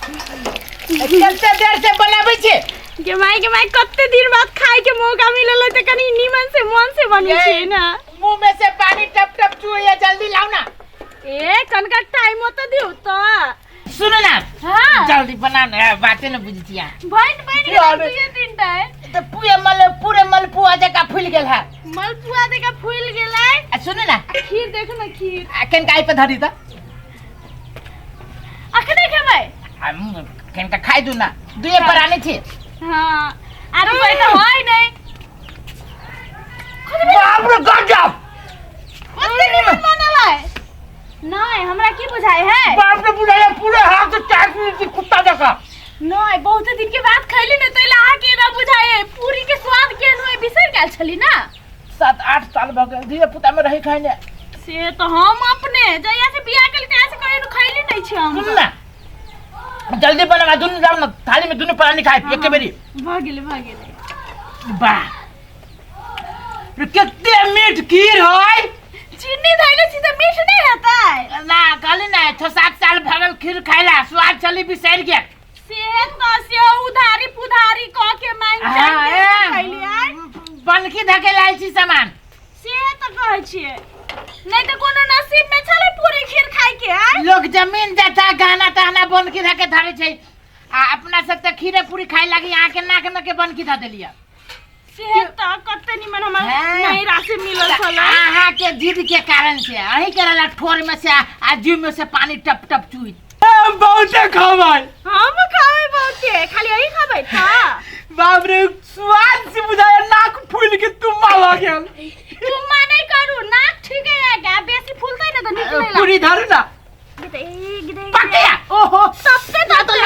कते देर से बनाबै छै। गे माय, गे माय, कते दिन बाद खाय के मौका मिलल है, तऽ कनी नीमन से मन से बनै छै ना। मुंह में से पानी टप टप चुहैया, जल्दी लाओ ना। ए, कनका टाइम होता दिउ तऽ। सुनो ना। हाँ। जल्दी बना ना, बाते न बुझै छियै। बन बन यार। गेल दुइये तीन टा है। तऽ पूरे मल पूरे मलपुआ जकाँ फूलि गेल है। मलपुआ जकाँ फूलि गेलै। आ सुनू ना। खीर देखू ना, खीर। आ कनिका एहि पर धरी तऽ। अखने खेबै? आ कनिका खाइ दू ना, दुइये प्राणी छी। हाँ, आरो कोई तऽ है नहि। बाप रे, गजब! ओते निमन बनल है नहि, हमरा की बुझाइ है? बाप रे, बुझाइ पूरे हाथ से चाट ली छी कुत्ता जकाँ। नहि, बहुत दिन के बाद खैली ने, तै ला अहाँके एना बुझाइ है। पूरी के स्वाद केहन होइ बिसरि गेल छली ना। 7-8 साल भऽ गेल धिया पुता में रही खाइने। से तऽ हम अपने जहिया से बियाह केली तहिया से कहियो खैली नहि छी हम। सुन ना, जल्दी बनवा, दुनू जाओ ना थाली में, दुनू प्राणी खाए एके बेरी। भऽ गेलै, भऽ गेलै। वाह रे, कते मीठ खीर है। चीनी धैले छी तऽ मीठ नहि हेतै? ना कहली ना, 6-7 साल भऽ गेल खीर खाइला, स्वाद चली बिसरि गेल। से तऽ से उधारी पुधारी कऽ के मांगि हाँ, चांगि के ए, खैली आइ। बनकी धके लायल छी सामान। से तऽ कहै छियै, नहि तऽ कोनो नसीब में छलै पूरी खीर खाय के आइ। लोग जमीन जथा गहना तहना बनकी धके धरे छै, आ अपना सब तऽ खीरे पूरी खाय लागी अहाँ के नाक में के बनकी धऽ देलियै। से तऽ कते निमन हमर हाँ। नैहरा से मिलल छलै। अहाँ के जिद के कारण से अहीं के रहला ठोर में से आ जीभ में से पानी टप टप चुई। बहुते खबै। हम खाबै बहुते, खाली अहीं खाबै तऽ। बाप रे, स्वाद से बुझाय नाक फूल के तुम्मा भऽ गेल। तुम्मा नहि करू, नाक ठीक है गा, बेसी फूलतै ने तऽ निकले ला। पूरी धरू ना। गिदे, गिदे, पकैया, ओहो। तबते तबते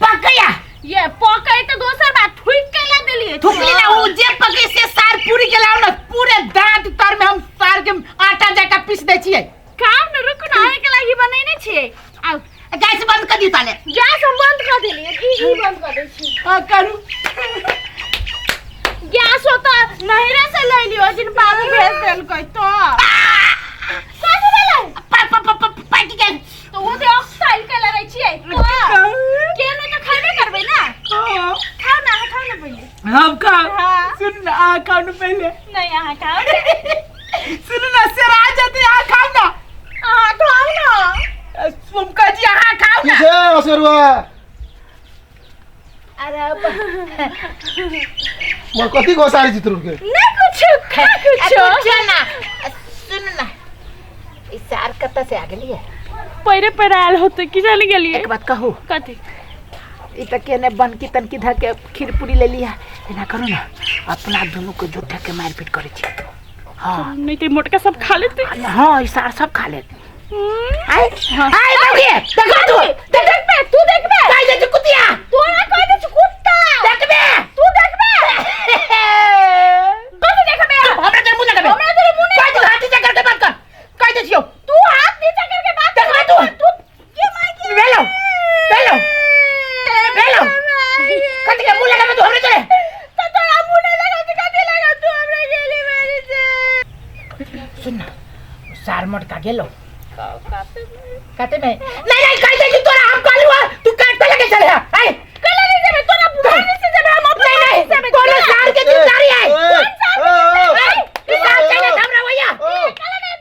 पकैया। ये पकै तऽ दोसर बात, थुकि के ला देलियै। थुकली ना, उ जे पकै से सार पूरी के लाओ ना, पूरे दांत तर में हम सार के आटा जका पीस दै छियै। खाउ ने, रुकू ने, अहाँके लागी बनेने छियै। आउ। गैस बंद कर दियौ ताले। गैस हम बंद कऽ देलियै, ई बंद कऽ दै छी। हाँ, करू। गैस ओतऽ नैहरे से ले लियो, जिन बाबू भेज देलकै तऽ। कथी भेलै? प प प प पाकि गेल। तऽ ओ तऽ ऑक्साइड के लड़ै छियै। के नहि तऽ खैबे करबै ना। खाउ ना, अहाँ खाउ ना पहिले। हम खाउ? हाँ। सुन ना, अहाँ खाउ ना पहिले। नहि, अहाँ खाउ। सुन ना, सेरा जेतै, अहाँ खाउ ना। अहाँ खाउ ना। हम कहै छी अहाँ खाउ की ना। छै असगरुआ? अरे मोर कथी घोसारी छी तोर के? नहि कुछो, खा कुछो। कुछो ना, सुन ना, ई सार कतऽ से आ गेलियै? पैरे पैरे आयल होतै, की जाने गेलियै। एक बात कहू? कथी? ई तऽ केने बनकी तनकी धऽ के खीर पूरी लेली है। एना करू ना, अपना दुनू के झूठे के मारपीट करै छी। हाँ। नहि तऽ मोटका सब खा लेतै। हाँ, ई सार सब खा लेत। हम्म। आय आय बाबू, देखो तू। तू देखबे, तू देखबे। काई दे कुतिया। तोरा कह दे कुत्ता। देखबे। तू देखबे। कथी देखबे? हमरा तोर मुंह देखबे। हमरा तोर मुंह नहीं। काई दे, हाथ नीचा करके बात कर, काई दे छियो। तू हाथ नीचा करके बात देखबे तू। तू के माय के भेलो भेलो भेलो, कथी के मुंह लगाबे तू हमरा तोरे? तो तोरा मुंह नहीं लगा तो कथी लगा तू हमरा गेली मेरी से? सुन ना, सार मोटका गेलो काते में। नहीं नहीं, काई दे तोरा, हम कहलु तू काट लगे चले है आय। कला नहीं जेबे, तोरा बुढ़ानी से जेबे, हम अपना नहीं नहीं से जेबे। कोनो सार के जिम्मेदारी है। ए, ई सार चले हमरा भैया।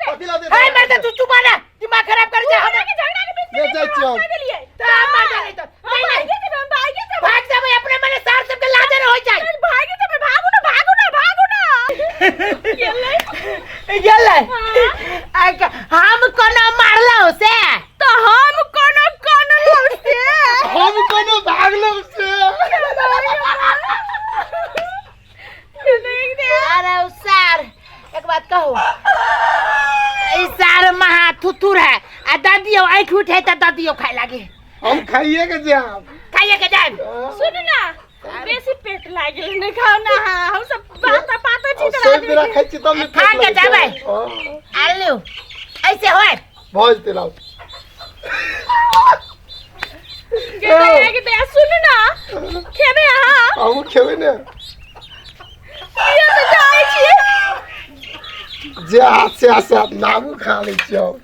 कथी ला दे? हे मर्द, तू चुप ना, दिमाग खराब कर जा हमरा हम के झगड़ा के बीच में ले जाइ छियौ। कह देलियै। तो मर जा नहीं तो हम नहीं नहीं भागे जेबे, हम भागे जेबे। भाग जाबे, अपने मने सार सबके लाजर हो जाए। भागे जेबे, भागू ना, भागू ना, भागू ना। गेलै। गेलै। हम कोनो मारलौ से? तऽ हम कोनो कनलौ से? हम कोनो भागलौ से? देख दे। अरे उ सार, एक बात कहू, ई सार महा थुथुर है, आ दादियो आँखि उठे तऽ दादियो खाय लागे। हम खाइए के जाब। खाइए के जाब। सुन ना, बेसी पेट लागल नहि खाउ ना। हाँ, हम सब पाता पाता छी तऽ सब बेरा खाइ छी तब नहि खा पेट के लगै छै। जेबै। हाँ, आलू ऐसे होय। भऽ जेतै, लाउ। के दया के दया, सुन ना, खेबै अहाँ? हमहूँ खेबै ने। किया तऽ जाइ छियै। जे हाथ से हाथ से नामू खा लै छियै हम।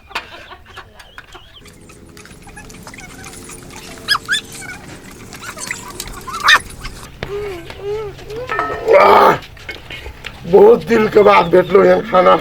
बहुत दिन के बाद भेटलो एहन खाना।